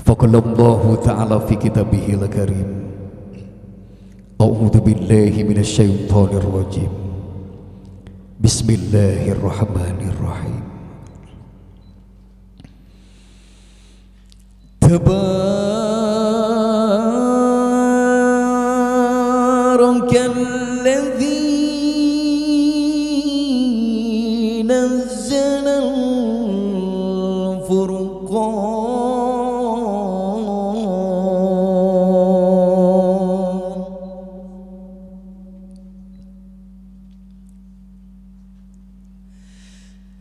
Faqalallahu ta'ala fi kitabihil karim. A'udzu billahi minasyaitonir rajim. Bismillahirrahmanirrahim. Tabarakalladzi nazzala al-furqan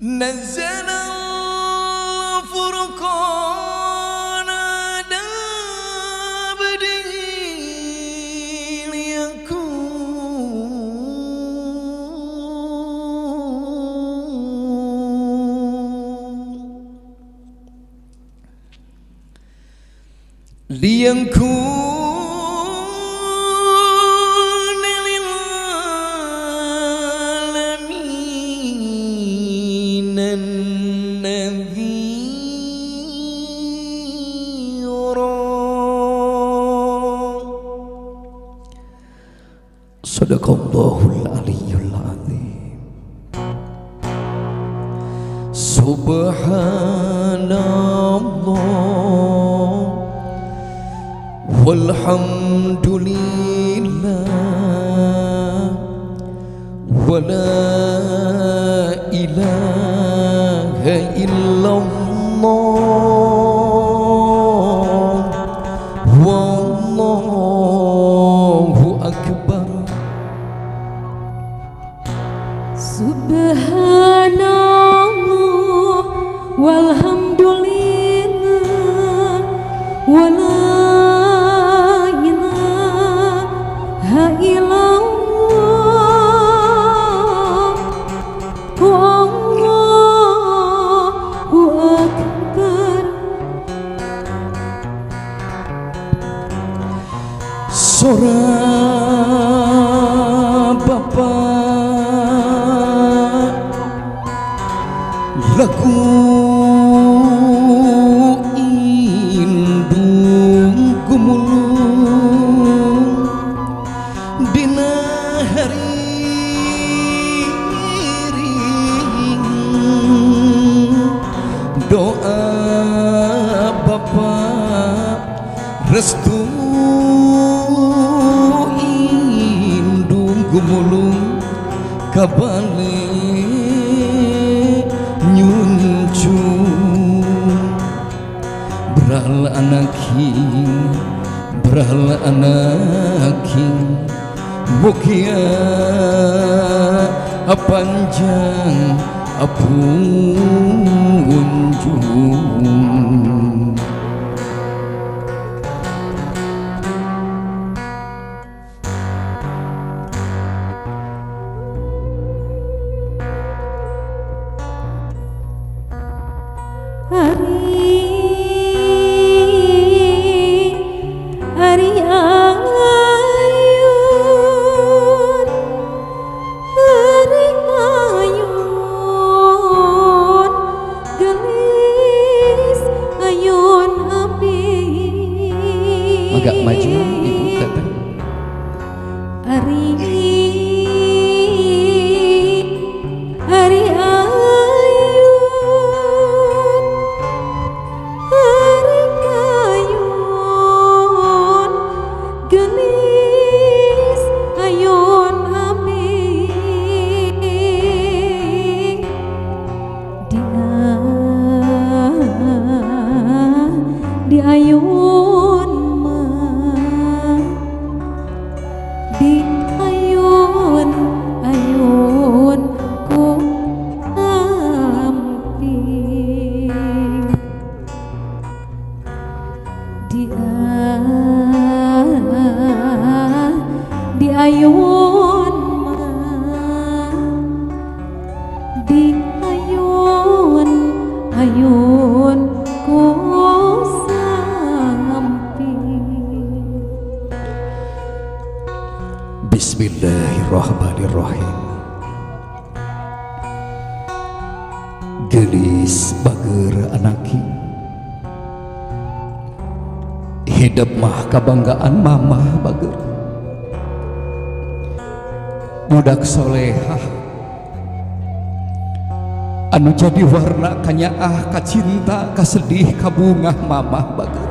نزل الفرقان على عبده ليكون Sadaqallahul aliyyul azim. Subhanallah walhamdulillah wala ilaha illallah wallahu akbar. Subhanallah walhamdulillah wala ilaha illallah wallahu akbar. Sora Bapa lagu indung gumulung dina hari ring doa Bapa restu indung gumulung kabale nyuncu beral anaki mugia panjang apunjung. Ari ayun, ari ayun, gelis ayun abdi. Agak maju ibu kata. Ari ari gelis ayun abdi di ayun mah di ayun ayun ku amping di ayun mah di ayun ayun ku samping. Bismillahirrahmanirrahim. Gelis bager anaki Hidup mah kabanggaan mamah bager. Budak solehah anu jadi warna kanyaah kacinta kasedih kabungah mamah bager.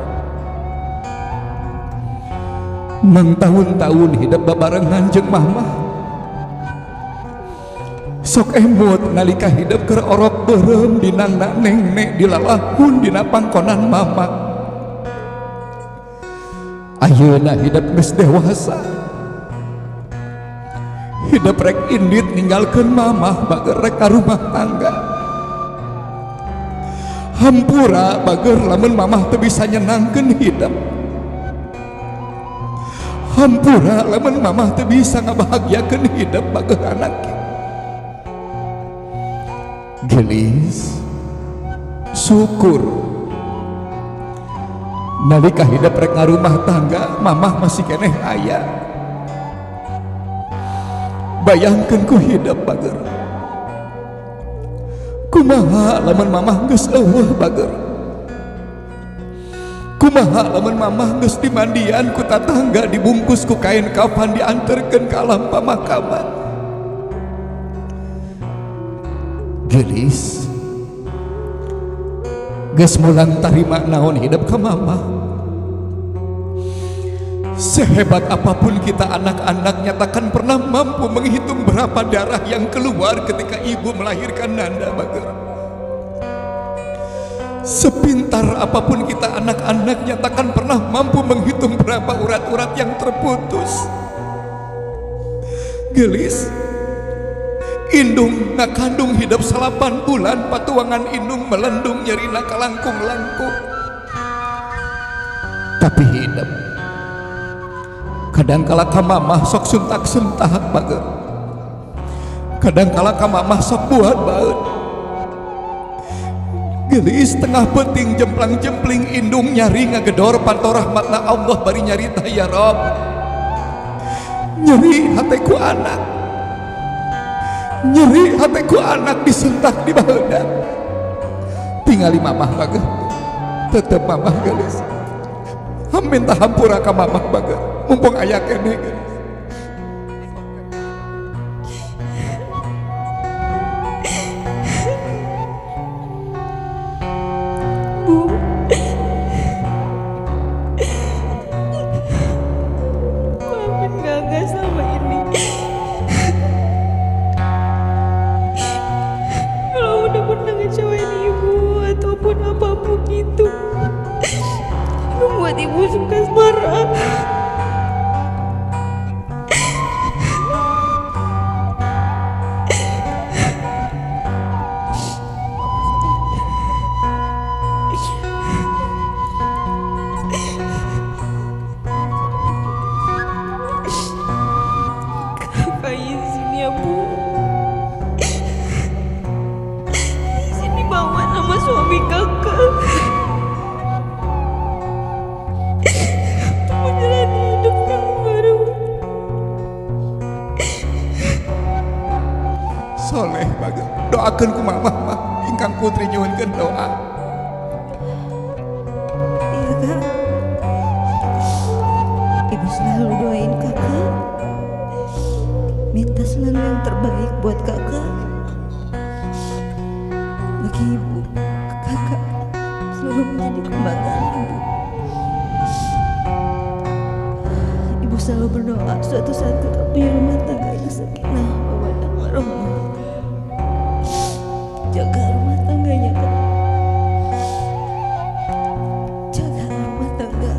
Mang tahun-tahun hidup babarengan jeung mamah. Sok emut nalika hidup keur orok beureum dinangna nengnek dilalahun dina pangkonan mamah. Ayeuna hidup geus dewasa. Hidup rek indit ninggalkeun mamah bager rek ka rumah tangga. Hampura bager lamun mamah teu bisa nyenangkeun hidup. Hampura lamun mamah teu bisa ngabahagiakeun hidup bager anak. Gelis syukur nalika hidup rek ngarumah tangga mamah masih keneh aya. Bayangkeun ku hidup bager. Kumaha lamun mamah geus eueuh bager. Kumaha lamun mamah geus dimandian ku tatangga dibungkus ku kain kafan dianterkeun ka alam pamakaman. Gelis geus mulang tarima naon hidup ka mamah. Sehebat apapun kita anak-anaknya takkan pernah mampu menghitung berapa darah yang keluar ketika ibu melahirkan Nanda bager. Sepintar apapun kita anak-anaknya takkan pernah mampu menghitung berapa urat-urat yang terputus. Gelis indung ngakandung hidup 8 bulan patuangan indung melendung nyerina kalangkung-langkung. Tapi hidup kadang kala ka mamah sok suntak-suntak bager. Kadang kala ka mamah sok buat baeud. Gelis tengah penting jemplang-jempling indung nyari ngagedor panto rahmatna Allah bari nyarita ya Rob. Nyeri hateku anak. Nyeri hateku anak disentak di baheula. Tingali mamah bager. Tetep mamah gelis. Minta hampura ka mamah bager. Mumpung aya keneh gelis. Bu, maafin kakak selama ini. Kalau udah pernah ngecewain ibu ataupun apapun itu, membuat ibu suka marah. Kakak izin ya Bu, izin dibawa sama suami kakak untuk menjalani hidup yang baru. Soleh bager, doakeun ku mamah mah ingkang putri nyuhunkeun doa. Iya kak, ibu selalu doain kakak, minta selalu yang terbaik buat kakak. Bagi ibu, kakak selalu menjadi kebanggaan ibu. Ibu selalu berdoa suatu saat kakak punya rumah tangga yang sakinah, mawaddah, warahmah. Jaga rumah tangganya kak, jaga rumah tangga.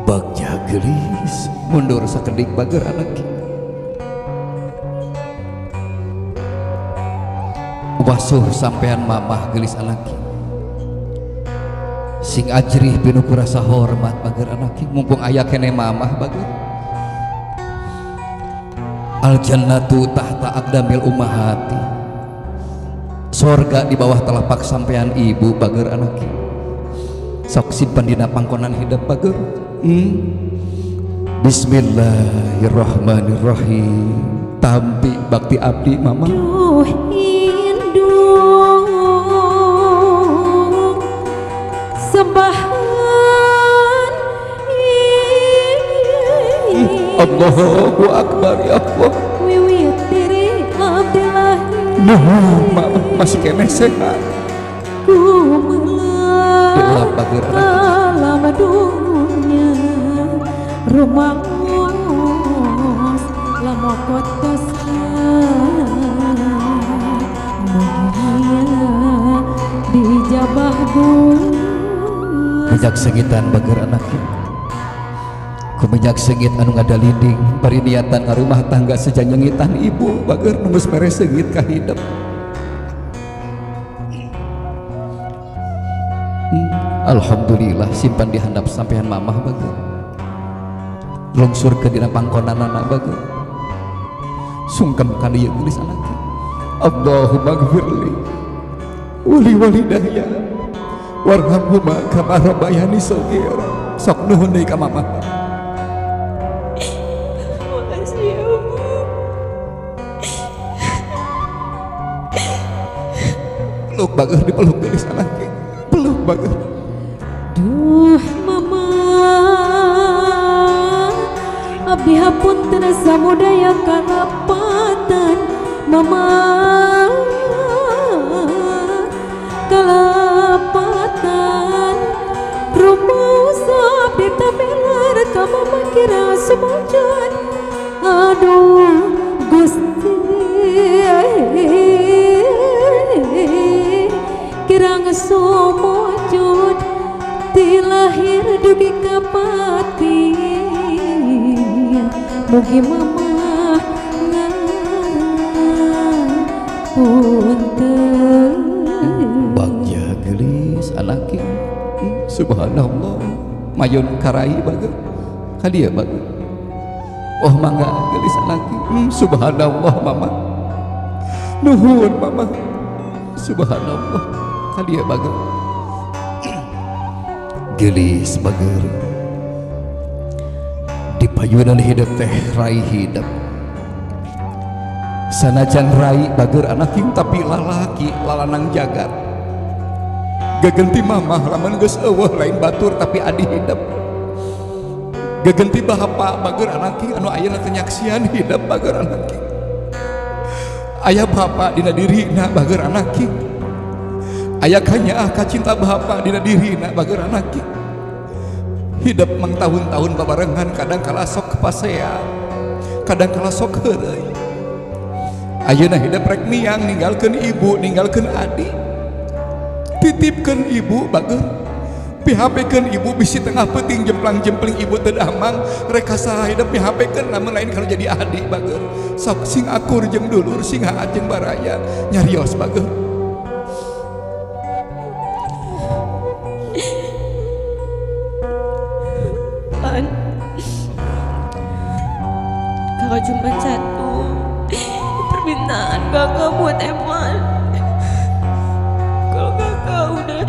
Bagja gelis mundur sakedik bager anak. Wasuh sampean mamah gelis anak. Sing ajrih pinuh ku rasa hormat bager anak. Mumpung aya keneh mamah bager. Al jannatu tahta aqdamil ummahati. Sorga di bawah telapak sampean ibu bager anak. Sok simpen dina pangkonan hidup bager. Bismillahirrahmanirrahim. Tampi bakti abdi mama. Duh indung Allahu akbar ya Allah. Wiwit diri abdi lahir. Nuhun mama, masih keneh sehat. Ku melah Dilap bager anak. Alam dunya rumaos lamokot tosna mugia dijabah Gusti. Minyak sengitan bager anak. Ku minyak sengit anu ngadalinding bari niatan ngarumah tangga sejanyengitan ibu bager nu geus mere seungit ka hidep. Alhamdulillah simpan di handap sampean mamah bager. Lungsur ke dina pangkonanana bager. Sungkem ka dieu geulis anak. Allahumma gfirli wali walidayya warhamhuma kama rabbayani shaghira. Sok nuhun deui ka mamah. Makasih ya Bu. Peluk bager, dipeluk geulis anak. Peluk bager. Duh mama, abdi hapunten samudaya kalapatan mama, kalapatan rumaos abdi tamelar ka mama kira sumujud. Aduh Gusti kirang sumujud ti lahir dugi ka pati mugi mama ngapunten. Bagja geulis anak. Subhanallah mayun karai bager ka dieu bager. Oh mangga geulis anak. Subhanallah mama, nuhun mama. Subhanallah ka dieu bager. Geulis bager di payunan hidup teh rai hidup sanajan rai bager anak tapi lalaki lalanang jagat gagenti mamah lamun geus eueuh lain batur tapi adi hidup gagenti bapak bager anak anu ayeuna teh nyaksian hidup bager anak aya bapak dina dirina bager anak aya kanyaah kacinta bapak dina dirina bager anak hidup mang tahun-tahun babarengan kadang kala sok kepasea kadang kala sok heureuy ayeuna hidup rek miang ninggalkeun ibu ninggalkeun adi titipkeun ibu bager pihapekeun ibu bisi tengah peuting jemplang-jempling ibu teu damang rek kasaha hidup pihapekeun lamun lain kalau jadi adi bager sok sing akur jeung dulur sing haat jeung baraya nyarios bager. Kakak cuma satu permintaan kakak buat Eman. Kalau kakak udah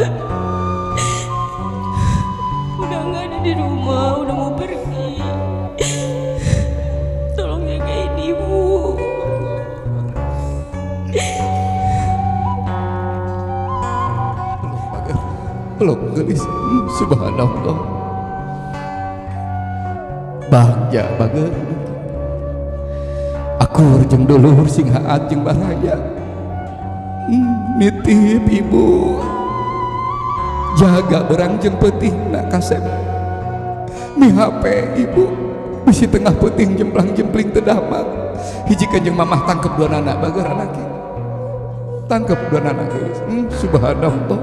nggak ada di rumah, udah mau pergi, tolong jagain ibu. Peluk bager, peluk gelis. Subhanallah bagja bager akur jeung dulur sing haat jeung baraya. Nitip ibu jaga berang jeung peutingna kasep mihape ibu bisi tengah peuting jemplang-jempling teu damang hiji kanjeng mamah tangkep dua nana bager anak tangkep dua nana geus. Subhanallah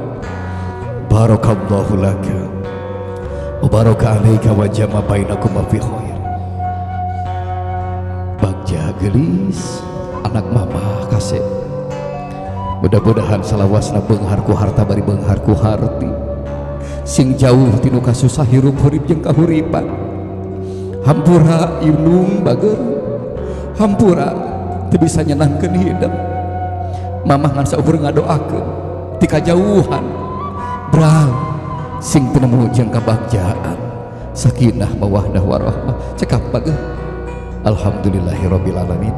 barakallahu laka wa baraka alaika wa jama bainakum fi khair. Bagja gelis anak mama kasep mudah-mudahan salawasna beunghar ku harta bari beunghar ku harti sing jauh tinu kasusah hirup hurip jeung kahuripan hampura indung bager hampura teu bisa nyenangkeun hidup mamah ngan saukur ngadoakeun ti kajauhan bral sing penemu jeung kabagjaan sakinah mawaddah warahmah cekap bager. Alhamdulillahirabbil alamin.